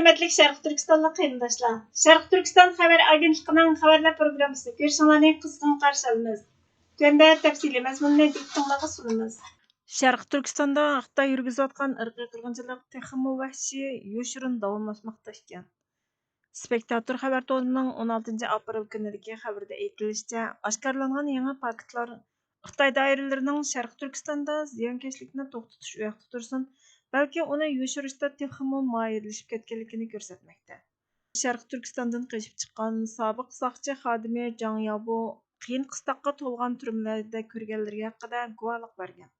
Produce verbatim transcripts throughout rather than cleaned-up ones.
ھۆرمەتلىك شەرقىي تۈركىستانلىق قېرىنداشلار، شەرقىي تۈركىستان خەۋەر ئاگېنتلىقىنىڭ خەۋەرلەر پروگراممىسىنى كۆرۈشۈڭلارنى قىزغىن قارشى ئالىمىز. تۆۋەندە تەپسىلىي مەزمۇننى دىققىتىڭلارغا سۇنىمىز. شەرقىي تۈركىستاندا خىتاي يۈرگۈزۈۋاتقان ئىرقىي قىرغىنچىلىق تېخىمۇ ۋەھشىي، يوشۇرۇن داۋاملاشماقتا ئىكەن. سپېكتاتور خەۋەر تورىنىڭ ئون ئالتىنچى ئاپرېل كۈنىدىكى خەۋىرىدە ئېيتىلىشىچە، ئاشكارىلانغان يېڭى پاكىتلار خىتاي دائىرىلىرىنىڭ شەرقىي تۈركىستاندا زىيانكەشلىكنى توختىتىش ئۇ ياقتا تۇرسۇن، بەلكى ئۇنى يوشۇرۇشتا تېخىمۇ ماھىرلىشىپ كەتكەنلىكىنى كۆرسەتمەكتە. شەرقىي تۈركىستاندىن قېچىپ چىققان سابىق ساقچى خادىمى جاڭ ياۋبو قىيىن قىستاققا تولغان تۈرمىلەردە كۆرگەنلىرى ھەققىدە گۇۋاھلىق بەرگەن.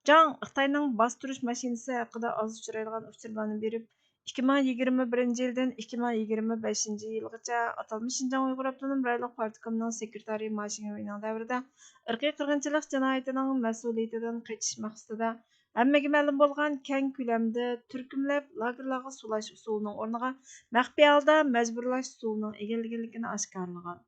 جاڭ خىتاينىڭ باستۇرۇش ماشىنىسى ھەققىدە ئاز ئۇچرايدىغان ئۇچۇرلارنى بېرىپ، ئىككى مىڭ يىگىرمە بىرىنچى يىلدىن ئىككى مىڭ يىگىرمە بەشىنچى يىلغىچە ئاتالمىش شىنجاڭ ئۇيغۇر ئاپتونوم رايونلۇق پارتكومنىڭ سېكرېتارى ما شىڭرۇينىڭ دەۋرىدە ئىرقىي قىرغىنچىلىق جىنايىتىنىڭ مەسئۇلىيىتىدىن قېچىش مەقسىتىدە ھەممىگە مەلۇم بولغان كەڭ كۆلەمدە تۈركۈملەپ لاگېرلارغا سولاش ئۇسۇلىنىڭ ئورنىغا مەخپىي ھالدا مەجبۇرلاش ئۇسۇلىنىڭ ئىگىلىگەنلىكىنى ئاشكارىلىغان.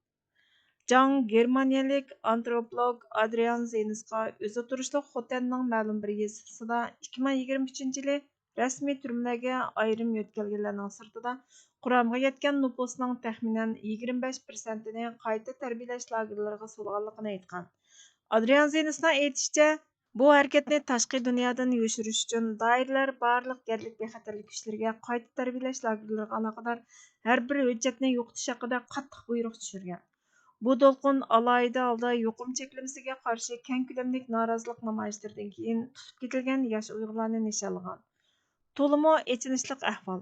جاڭ گېرمانىيەلىك ئانتروپولوگ ئادرىيان زېنسقا ئۆزى تۇرۇشلۇق خوتەننىڭ مەلۇم بىر يېزىسىدا ئىككى مىڭ يىگىرمە ئۈچىنچى يىلى رەسمىي تۈرمىلەرگە ئايرىم يۆتكەلگەنلەرنىڭ سىرتىدا قۇرامىغا يەتكەن نوپۇسنىڭ تەخمىنەن يىگىرمە بەش پىرسەنتىنى قايتا تەربىيەلەش لاگېرلىرىغا سولىغانلىقىنى ئېيتقان. ئادرىيان زېنسنىڭ ئېيتىشىچە، بۇ ھەرىكەتنى تاشقى دۇنيادىن يوشۇرۇش ئۈچۈن دائىرىلەر بارلىق يەرلىك بىخەتەرلىك كۈچلىرىگە قايتا تەربىيەلەش لاگېرلىرىغا ئالاقىدار ھەر بىر ھۆججەتنى يوقىتىش ھەققىدە قاتتىق بۇيرۇق چۈشۈرگەن. بۇ دولقۇن ئالاھىدە ھالدا يۇقۇم چەكلىمىسىگە قارشى كەڭ كۆلەملىك نارازىلىق نامايىشلىرىدىن كېيىن تۇتۇپ كېتىلگەن ياش ئۇيغۇرلارنى نىشانلىغان. تولىمۇ ئېچىنىشلىق ئەھۋال.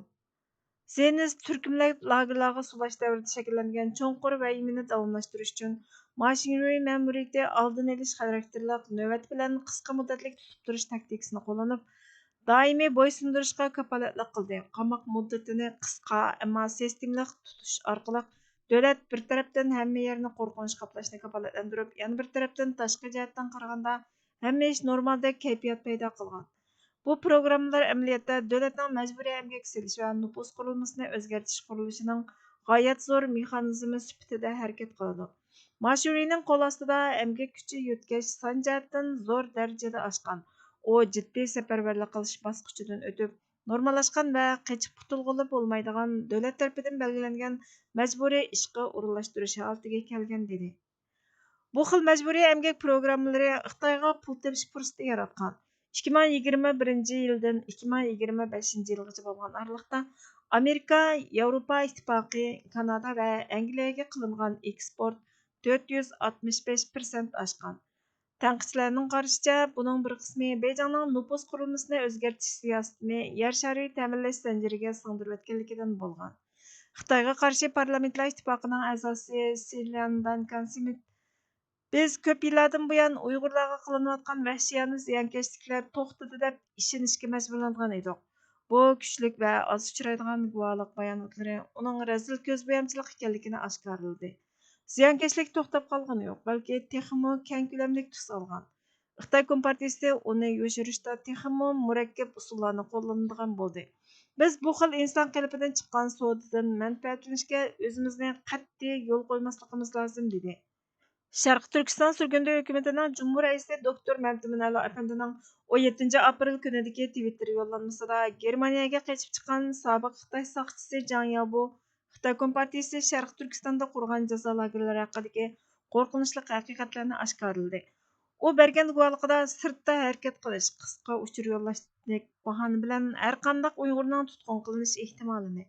زىيونىست تۈركۈملەر لاگېرلارغا سولاش دەۋرىدە شەكىللەنگەن چوڭقۇر ۋەھىمىنى داۋاملاشتۇرۇش ئۈچۈن، ما شىڭرۇي مەمۇرىيىتى ئالدىنى ئېلىش خاراكتېرلىك نۆۋەت بىلەن قىسقا مۇددەتلىك تۇتۇپ تۇرۇش تاكتىكىسىنى قوللىنىپ، دائىمىي بويسۇندۇرۇشقا كاپالەتلىك قىلدى. قاماق مۇددىتىنى قىسقا، ئەمما سىستېمىلىق تۇتۇش ئارقىلىق، دۆلەت بىر تەرەپتىن ھەممە يەرنى قورقۇنچ قاپلاشنى كاپالەتلەندۈرۈپ، يەنە بىر تەرەپتىن تاشقى جەھەتتىن قارىغاندا، ھەممە ئىش نورمالدەك كەيپىيات پەيدا قىلغان. بۇ پروگراممىلار ئەمەلىيەتتە دۆلەتنىڭ مەجبۇرىي ئەمگەك سېلىش ۋە نوپۇس قۇرۇلمىسىنى ئۆزگەرتىش قۇرۇلۇشىنىڭ غايەت زور مېخانىزمى سۈپىتىدە ھەرىكەت قىلىدۇ. ما شىڭرۇينىڭ قول ئاستىدا ئەمگەك كۈچى يۆتكەش سان جەھەتتىن زور دەرىجىدە ئاشقان. ئۇ جىددىي سەپەرۋەرلىك قىلىش باسقۇچىدىن ئۆتۈپ، نورماللاشقان ۋە قېچىپ قۇتۇلغىلى بولمايدىغان دۆلەت تەرىپىدىن بەلگىلەنگەن مەجبۇرىي ئىشقا ئورۇنلاشتۇرۇش ھالىتىگە كەلگەن، دېدى. بۇ خىل مەجبۇرىي ئەمگەك پروگراممىلىرى خىتايغا پۇل تېپىش پۇرسىتى ياراتقان. ئىككى مىڭ يىگىرمە بىرىنچى يىلدىن ئىككى مىڭ يىگىرمە بەشىنچى يىلغىچە بولغان ئارىلىقتا ئامېرىكا، ياۋروپا ئىتتىپاقى، كانادا ۋە ئەنگلىيەگە قىلىنغان ئېكسپورت تۆت يۈز ئاتمىش بەش پىرسەنت ئاشقان. تەنقىدچىلەرنىڭ قارىشىچە، بۇنىڭ بىر قىسمى بېيجىڭنىڭ نوپۇس قۇرۇلمىسىنى ئۆزگەرتىش سىياسىتىنى يەر شارى تەمىنلەش زەنجىرىگە سىڭدۈرۈۋەتكەنلىكىدىن بولغان. خىتايغا قارشى پارلامېنتلار ئىتتىپاقىنىڭ ئەزاسى سىليان دانكان سىمىت، بىز كۆپ يىللاردىن بۇيان ئۇيغۇرلارغا قىلىنىۋاتقان ۋەھشىيانە زىيانكەشلىكلەر توختىدى دەپ ئىشىنىشكە مەجبۇرلانغان ئىدۇق. بۇ كۈچلۈك ۋە ئاز ئۇچرايدىغان گۇۋاھلىق باياناتلىرى ئۇنىڭ رەزىل كۆز بويامچىلىق ئىكەنلىكىنى ئاشكارىلىدى. زىيانكەشلىك توختاپ قالغىنى يوق، بەلكى تېخىمۇ كەڭ كۆلەملىك تۈس ئالغان. خىتاي كومپارتىيىسى ئۇنى يوشۇرۇشتا تېخىمۇ مۇرەككەپ ئۇسۇللارنى قوللىنىدىغان بولدى. بىز بۇ خىل ئىنسان قېلىپىدىن چىققان سودىدىن مەنپەئەتلىنىشكە ئۆزىمىزنى قەتئىي يول قويماسلىقىمىز لازىم، دېدى. شەرقىي تۈركىستان سۈرگۈندە ھۆكۈمىتىنىڭ جۇمھۇر رەئىسى دوكتور مەمتىمىن ئەلى ئەپەندىنىڭ ئون يەتتىنچى ئاپرېل كۈنىدىكى تىۋىتتېر يوللانمىسىدا گېرمانىيەگە قېچىپ چىققان سابىق خىتاي ساقچىسى جاڭ ياۋبو خىتاي كومپارتىيىسى شەرقىي تۈركىستاندا قۇرغان جازا لاگېرلىرى ھەققىدىكى قورقۇنچلۇق ھەقىقەتلەرنى ئاشكارىلىدى. ئۇ بەرگەن گۇۋاھلىقىدا سىرتتا ھەرىكەت قىلىش، قىسقا ئۇچۇر يوللاشتەك باھانە بىلەن ھەرقانداق ئۇيغۇرنىڭ تۇتقۇن قىلىنىش ئېھتىمالىنى،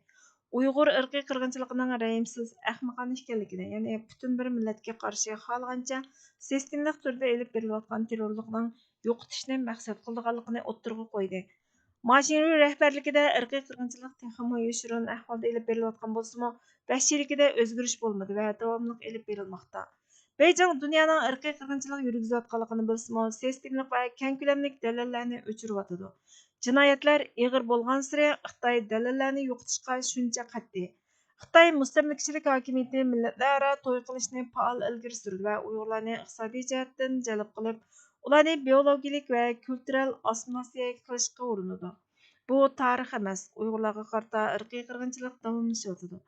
ئۇيغۇر ئىرقىي قىرغىنچىلىقىنىڭ رەھىمسىز، ئەخمىقانە ئىكەنلىكىنى، يەنى پۈتۈن بىر مىللەتكە قارشى خالىغانچە سىستېمىلىق تۈردە ئېلىپ بېرىلىۋاتقان تېررورلۇقنىڭ يوقىتىشنى مەقسەت قىلىدىغانلىقىنى ئوتتۇرىغا قويدى. ما شىڭرۇي رەھبەرلىكىدە ئىرقىي قىرغىنچىلىق تېخىمۇ يوشۇرۇن ئەھۋالدا ئېلىپ بېرىلىۋاتقان بولسىمۇ، ۋەھشىيلىكىدە ئۆزگىرىش بولمىدى ۋە داۋاملىق ئېلىپ بېرىلماقتا. بېيجىڭ دۇنيانىڭ ئىرقىي قىرغىنچىلىق يۈرگۈزۈۋاتقانلىقىنى بىلسىمۇ، سىستېمىلىق ۋە كەڭ كۆلەملىك دەلىللەرنى ئۆچۈرۈۋاتىدۇ. جىنايەتلەر ئېغىر بولغانسېرى، خىتاي دەلىللەرنى يوقىتىشقا شۇنچە قەتئىي. خىتاي مۇستەملىكىچىلىك ھاكىمىيىتى مىللەتلەر ئارا توي قىلىشنى پائال ئىلگىرى سۈرىدۇ ۋە ئۇيغۇرلارنى ئىقتىسادىي جەھەتتىن جەلپ قىلىپ، ئۇلارنى بىئولوگىيىلىك ۋە كۈلتۈرەل ئاسسىمىلياتسىيە قىلىشقا ئۇرۇنىدۇ. بۇ تارىخ ئەمەس، ئۇيغۇرلارغا قارىتا ئىرقىي قىرغىنچىلىق داۋاملىشىۋاتىدۇ.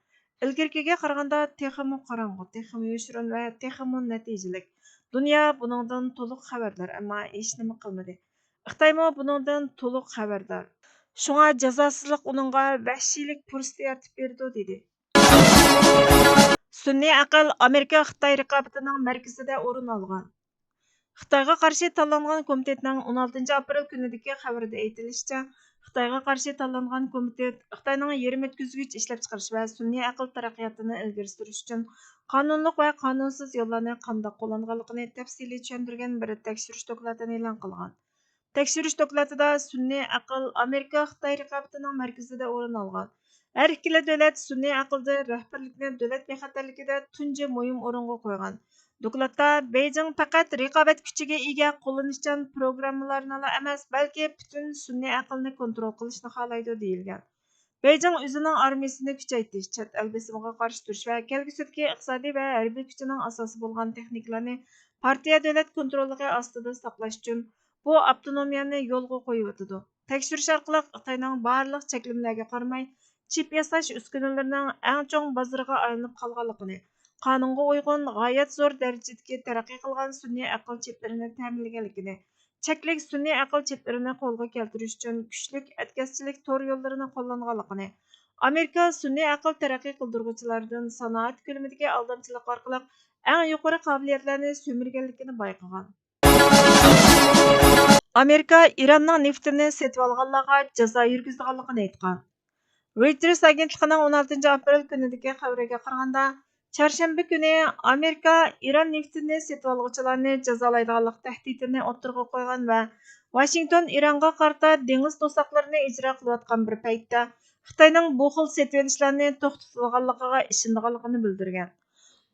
ئىلگىرىكىگە قارىغاندا تېخىمۇ قاراڭغۇ، تېخىمۇ يوشۇرۇن ۋە تېخىمۇ نەتىجىلىك. دۇنيا بۇنىڭدىن تولۇق خەۋەردار، ئەمما ھېچنېمە قىلمىدى. خىتايمۇ بۇنىڭدىن تولۇق خەۋەردار. شۇڭا جازاسىزلىق ئۇنىڭغا ۋەھشىيلىك پۇرسىتى يارىتىپ بېرىدۇ، دېدى. سۈنئىي ئەقىل ئامېرىكا خىتاي رىقابىتىنىڭ مەركىزىدە ئورۇن ئالغان. خىتايغا قارشى تاللانغان كومىتېتنىڭ ئون ئالتىنچى ئاپرېل كۈنىدىكى خەۋىرىدە ئېيتىلىشىچە، خىتايغا قارشى تاللانغان كومىتېت خىتاينىڭ يېرىم ئۆتكۈزگۈچ ئىشلەپچىقىرىش ۋە سۈنئىي ئەقىل تەرەققىياتىنى ئىلگىرى سۈرۈش ئۈچۈن قانۇنلۇق ۋە قانۇنسىز يوللارنى قانداق قوللانغانلىقىنى تەپسىلىي چۈشەندۈرگەن بىر تەكشۈرۈش دوكلاتىنى ئېلان قىلغان. تەكشۈرۈش دوكلاتىدا سۈنئىي ئەقىل ئامېرىكا خىتاي رىقابىتىنىڭ مەركىزىدە ئورۇن ئالغان. ھەر ئىككىلا دۆلەت سۈنئىي ئەقىلدە رەھبەرلىكنى دۆلەت بىخەتەرلىكىدە تۇنجى مۇھىم ئورۇنغا قويغان. دوكلاتتا بېيجىڭ پەقەت رىقابەت كۈچىگە ئىگە قوللىنىشچان پروگراممىلارنىلا ئەمەس، بەلكى پۈتۈن سۈنئىي ئەقىلنى كونترول قىلىشنى خالايدۇ، دېيىلگەن. بېيجىڭ ئۆزىنىڭ ئارمىيىسىنى كۈچەيتىش، چەت ئەل بېسىمىغا قارشى تۇرۇش ۋە كەلگۈسىدىكى ئىقتىسادىي ۋە ھەربىي كۈچىنىڭ ئاساسى بولغان تېخنىكىلارنى پارتىيە دۆلەت كونتروللۇقى ئاستىدا ساقلاش ئۈچۈن بۇ ئاپتونومىيەنى يولغا قويۇۋاتىدۇ. تەكشۈرۈش ئارقىلىق خىتاينىڭ بارلىق چەكلىمىلەرگە قارىماي، چىپ ياساش ئۈسكۈنىلىرىنىڭ ئەڭ چوڭ بازىرىغا ئايلىنىپ قالغانلىقىنى، قانۇنغا ئۇيغۇن، غايەت زور دەرىجىدىكى تەرەققىي قىلغان سۈنئىي ئەقىل چىپلىرىنى تەمىنلىگەنلىكىنى، چەكلىك سۈنئىي ئەقىل چىپلىرىنى قولغا كەلتۈرۈش ئۈچۈن كۈچلۈك ئەتكەسچىلىك تور يوللىرىنى قوللانغانلىقىنى، ئامېرىكا سۈنئىي ئەقىل تەرەققىي قىلدۇرغۇچىلاردىن سانائەت كۆلىمىدىكى ئالدامچىلىق ئارقىلىق ئەڭ يۇقىرى قابىلىيەتلەرنى سۈمۈرگەنلىكىنى بايقىغان. ئامېرىكا ئىراننىڭ نېفىتىنى سېتىۋالغانلارغا جازا يۈرگۈزىدىغانلىقىنى ئېيتقان. رويتېرس ئاگېنتلىقىنىڭ ئون ئالتىنچى ئاپرېل كۈنىدىكى خەۋىرىگە قارىغاندا، چارشەنبە كۈنى ئامېرىكا ئىران نېفىتىنى سېتىۋالغۇچىلارنى جازالايدىغانلىق تەھدىتىنى ئوتتۇرىغا قويغان ۋە ۋاشىنگتون ئىرانغا قارىتا دېڭىز توساقلىرىنى ئىجرا قىلىۋاتقان بىر پەيتتە، خىتاينىڭ بۇ خىل سېتىۋېلىشلارنى توختىتىدىغانلىقىغا ئىشىنىدىغانلىقىنى بىلدۈرگەن.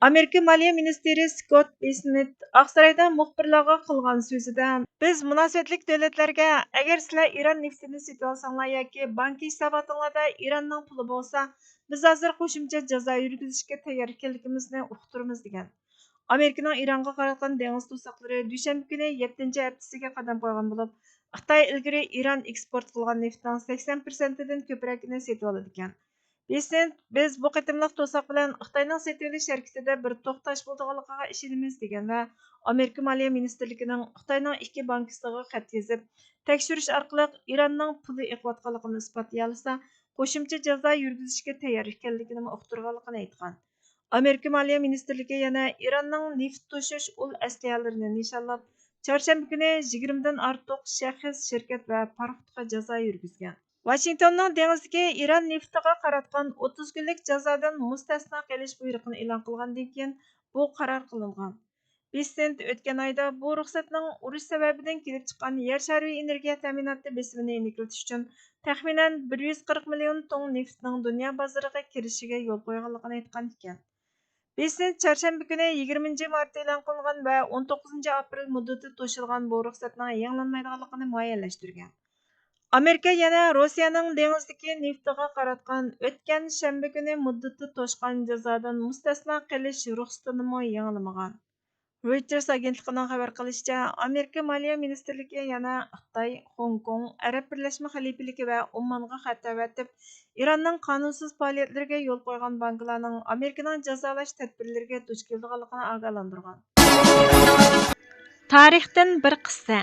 ئامېرىكا مالىيە مىنىستىرى سكوت بېسنېت ئاقسارايدا مۇخبىرلارغا قىلغان سۆزىدە، بىز مۇناسىۋەتلىك دۆلەتلەرگە، ئەگەر سىلەر ئىران نېفىتىنى سېتىۋالساڭلار ياكى بانكا ھېساباتىڭلاردا ئىراننىڭ پۇلى بولسا، بىز ھازىر قوشۇمچە جازا يۈرگۈزۈشكە تەييار ئىكەنلىكىمىزنى ئۇقتۇرىمىز، دېگەن. ئامېرىكىنىڭ ئىرانغا قاراتقان دېڭىز توساقلىرى دۈشەنبە كۈنى يەتتىنچى ھەپتىسىگە قەدەم قويغان بولۇپ، خىتاي ئىلگىرى ئىران ئېكسپورت قىلغان نېفىتنىڭ سەكسەن پىرسەنتىدىن كۆپرەكىنى سېتىۋالىدىكەن. بېسنېت، بىز بۇ قېتىملىق توساق بىلەن خىتاينىڭ سېتىۋېلىش ھەرىكىتىدە بىر توختاش بولىدىغانلىقىغا ئىشىنىمىز، دېگەن ۋە ئامېرىكا مالىيە مىنىستىرلىكىنىڭ خىتاينىڭ ئىككى بانكىسىغا خەت يېزىپ، تەكشۈرۈش ئارقىلىق ئىراننىڭ پۇلى ئېقىۋاتقانلىقىنى ئىسپاتلىيالىسا، قوشۇمچە جازا يۈرگۈزۈشكە تەييار ئىكەنلىكىنىمۇ ئۇقتۇرغانلىقىنى ئېيتقان. ئامېرىكا مالىيە مىنىستىرلىكى يەنە ئىراننىڭ نېفىت توشۇش ئۇل ئەسلىھەلىرىنى نىشانلاپ، چارشەنبە كۈنى يىگىرمىدىن ئارتۇق شەخس، شىركەت ۋە پاراخوتقا جازا يۈرگۈزگەن. ۋاشىنگتوننىڭ دېڭىزدىكى ئىران نېفىتىغا قاراتقان ئوتتۇز كۈنلۈك جازادىن مۇستەسنا قىلىش بۇيرۇقىنى ئېلان قىلغاندىن كېيىن، بۇ قارار قىلىنغان. بېسنېت ئۆتكەن ئايدا بۇ رۇخسەتنىڭ ئۇرۇش سەۋەبىدىن كېلىپ چىققان يەر شارى ئېنېرگىيە تەمىناتى بېسىمىنى يېنىكلىتىش ئۈچۈن تەخمىنەن بىر يۈز قىرىق مىليون تۇڭ نېفىتنىڭ دۇنيا بازىرىغا كىرىشىگە يول قويغانلىقىنى ئېيتقان ئىكەن. بېسنېت چارشەنبە كۈنى يىگىرمىنچى مارتتا ئېلان قىلىنغان ۋە ئون توققۇزىنچى ئاپرېل مۇددىتى توشۇلغان بۇ رۇخسەتنىڭ يېڭىلانمايدىغانلىقىنى مۇئەييەنلەشتۈرگەن. ئامېرىكا يەنە روسىيەنىڭ دېڭىزدىكى نېفىتىغا قاراتقان ئۆتكەن شەنبە كۈنى مۇددىتى توشقان جازادىن مۇستەسنا قىلىش رۇخسىتىنىمۇ يېڭىلىمىغان. رويتېرس ئاگېنتلىقىنىڭ خەۋەر قىلىشىچە، ئامېرىكا مالىيە مىنىستىرلىكى يەنە خىتاي، خوڭكوڭ، ئەرەب بىرلەشمە خەلىپىلىكى ۋە ئوممانغا خەت ئەۋەتىپ، ئىراننىڭ قانۇنسىز پائالىيەتلىرىگە يول قويغان بانكىلارنىڭ ئامېرىكىنىڭ جازالاش تەدبىرلىرىگە دۇچ كېلىدىغانلىقىنى ئاگاھلاندۇرغان. تارىختىن بىر قىسسە.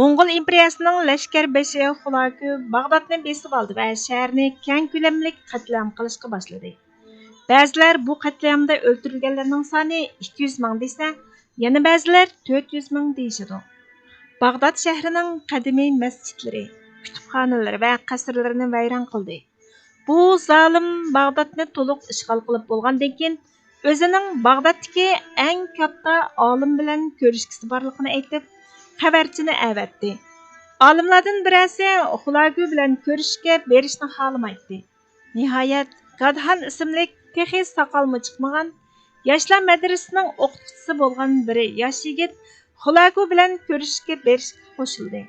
موڭغۇل ئىمپېرىيەسىنىڭ لەشكەر بېشى خۇلاكۈ باغدادنى بېسىۋالدى ۋە شەھەرنى كەڭ كۆلەملىك قەتلىئام قىلىشقا باشلىدى. بەزىلەر بۇ قەتلىئامدا ئۆلتۈرۈلگەنلەرنىڭ سانى ئىككى يۈز مىڭ دېسە، يەنە بەزىلەر تۆت يۈز مىڭ دېيىشىدۇ. باغداد شەھىرىنىڭ قەدىمىي مەسچىتلىرى، كۇتۇپخانىلىرى ۋە قەسىرلىرىنى ۋەيران قىلدى. بۇ زالىم باغدادنى تولۇق ئىشغال قىلىپ بولغاندىن كېيىن، ئۆزىنىڭ باغدادتىكى ئەڭ كاتتا ئالىم بىلەن كۆرۈشكۈسى بارلىقىنى ئېيتىپ، خەۋەرچىنى ئەۋەتتى. ئالىملاردىن بىرەرسى خۇلاگۈ بىلەن كۆرۈشۈشكە بېرىشنى خالىمايتتى. نىھايەت، گادھان ئىسىملىك تېخى ساقالمۇ چىقمىغان، ياشلار مەدرىسىسىنىڭ ئوقۇتقۇچىسى بولغان بىر ياش يىگىت خۇلاگۇ بىلەن كۆرۈشۈشكە بېرىشكە قوشۇلدى.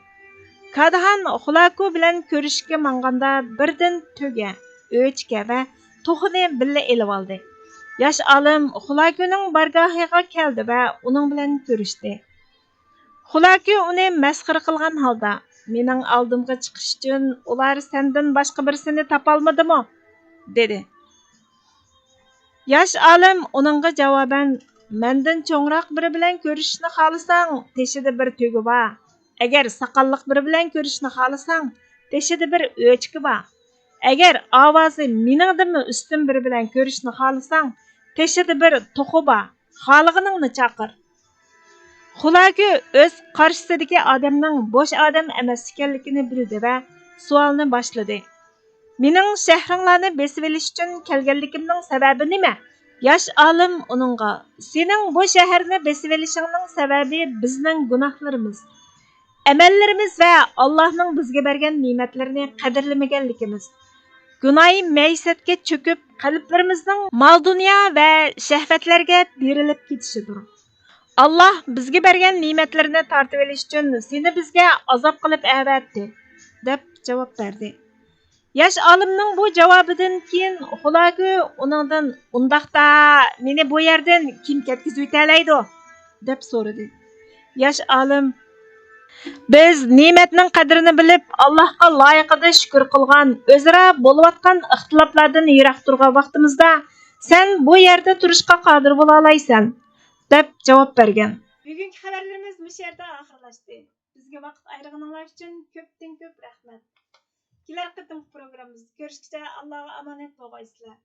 گادھان خۇلاگۇ بىلەن كۆرۈشۈشكە ماڭغاندا، بىردىن تۆگە، ئۆچكە ۋە توخۇنى بىللە ئېلىۋالدى. ياش ئالىم خۇلاگۇنىڭ بارگاھىغا كەلدى ۋە ئۇنىڭ بىلەن كۆرۈشتى. خۇلاكى ئۇنى مەسخىرە قىلغان ھالدا، «مېنىڭ ئالدىمغا چىقىش ئۈچۈن ئۇلار سەندىن باشقا بىرسىنى تاپالمىدىمۇ؟» دېدى. ياش ئالىم ئۇنىڭغا جاۋابەن، «مەندىن چوڭراق بىرى بىلەن كۆرۈشۈشنى خالىساڭ، تېشىدا بىر تۆگە بار. ئەگەر ساقاللىق بىرى بىلەن كۆرۈشۈشنى خالىساڭ، بېشىدا بىر ئۆچكە بار. ئەگەر ئاۋازى مېنىڭدىنمۇ ئۈستۈن بىرى بىلەن كۆرۈشنى خالىساڭ، تېشىدا بىر توخۇ بار. خالىغىنىڭنى چاقىر. خۇلاكۈ ئۆز قارشىسىدىكى ئادەمنىڭ بوش ئادەم ئەمەس ئىكەنلىكىنى بىلدى ۋە سوئالنى باشلىدى. مېنىڭ شەھىرىڭلارنى بېسىۋېلىش ئۈچۈن كەلگەنلىكىمنىڭ سەۋەبى نېمە؟ ياش ئالىم ئۇنىڭغا، سېنىڭ بۇ شەھەرنى بېسىۋېلىشىڭنىڭ سەۋەبى بىزنىڭ گۇناھلىرىمىز، ئەمەللىرىمىز ۋە ئاللاھنىڭ بىزگە بەرگەن نېمەتلىرىنى قەدىرلىمىگەنلىكىمىز، گۇناھى مەيسەتكە چۆكۈپ، قەلبلىرىمىزنىڭ مال-دۇنيا ۋە شەھۋەتلەرگە بېرىلىپ كېتىشىدۇر. ئاللاھ بىزگە بەرگەن نېمەتلىرىنى تارتىۋېلىش ئۈچۈن سېنى بىزگە ئازاب قىلىپ ئەۋەتتى، دەپ جاۋاب بەردى. ياش ئالىمنىڭ بۇ جاۋابىدىن كېيىن خۇلاكۈ ئۇنىڭدىن، ئۇنداقتا مېنى بۇ يەردىن كىم كەتكۈزۈۋېتەلەيدۇ؟ دەپ سورىدى. ياش ئالىم، بىز نېمەتنىڭ قەدرىنى بىلىپ، ئاللاھقا لايىقىدا شۈكۈر قىلغان، ئۆزئارا بولۇۋاتقان ئىختىلاپلاردىن يىراق تۇرغان ۋاقتىمىزدا، سەن بۇ يەردە تۇرۇشقا قادىر بولالايسەن، دەپ جاۋاب بەرگەن. بۈگۈنكى خەۋەرلىرىمىز مۇشۇ يەردە ئاخىرلاشتى. بىزگە ۋاقىت ئايرىغىنىڭلار ئۈچۈن كۆپتىن كۆپ رەھمەت. كېلەر قېتىمقى پروگراممىمىزدا كۆرۈشكىچە ئاللاغا ئامانەت بولغايسىلەر.